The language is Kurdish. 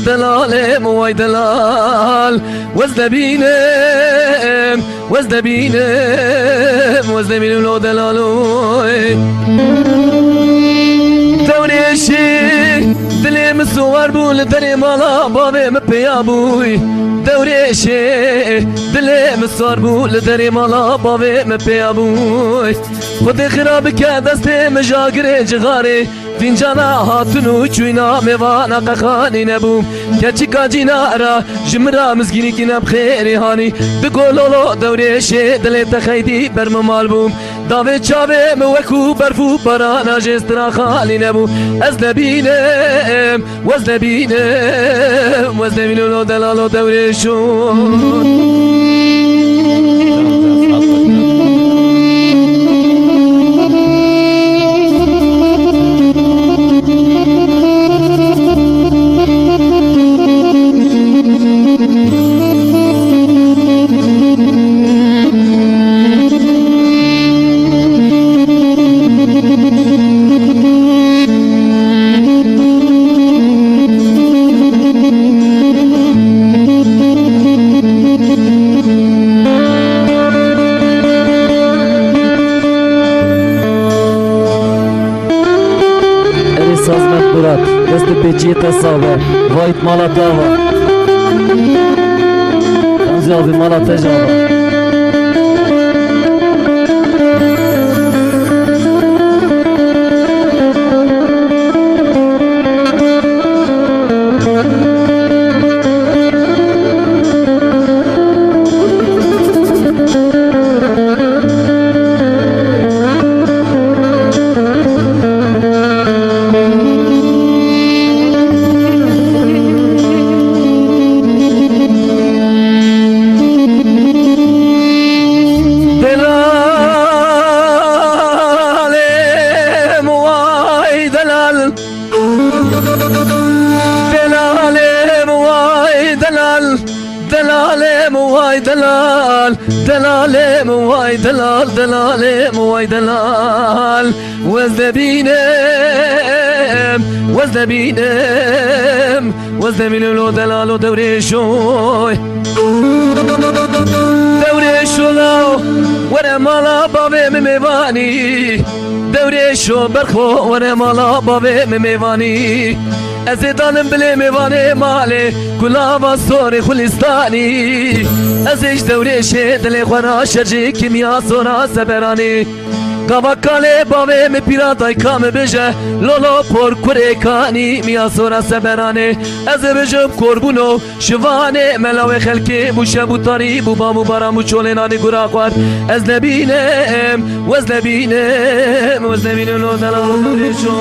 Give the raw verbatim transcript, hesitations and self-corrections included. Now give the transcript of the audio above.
Delalê min way delal, wez debînim, wez debînim, wez debînim lo delaloy. Dewrêşê dilê min siwar bû, li derê mala bavê min pêya bûy. Dewrêşê dilê min siwar bû, li derê mala bavê min pêya bûy. Xwedê xira bike destê min jagirê cixarê. Fîncana hatin û çûyna mêvana qexanî nebûm. Keçika cîna ra ji min ra mizgînî kî ne bi xêrî hanî. Di gololo dewrêşê dilê te xeydî ber min mal bûm. Davê çavê min wekû berf û barana jê stira xalî nebû. Ez debînim, wez debînim, wez debînim lo delalo dewrêşo. Erê Sazmet Murat, dest û pêçiyê te sax be. Vahît mala te ava. Remzî avî mala te jî ava. Delalê min way delal. Delalê min way delal. Delalê min way delal. Delalê min way delal. Delalê min way delal. Wez debînim, wez debînim, wez debînim lo delalo dewrêşoy. Dewrêşo law, were mala bavê min mêvanî. Dewrêşo berxo, were mala bavê min mêvanî. Ez ê danim bilê mêvanê malê, kulava sorê xulîstanî. Ez ê ji dewrêşê dilê xwe raşerjî kimiya sora seberanî. Gava kalê bavê min pîra dayka min bêje, lolo por kurê kanî miya sora seberanê. Ez ê bijim korbûno, şivanê melawê xelkê bû şeb û tarî bû bam û baran bû çolê nanî gura xwar. Ez nebînim, wez nebînim, wez nebînim lo delal û rêşo.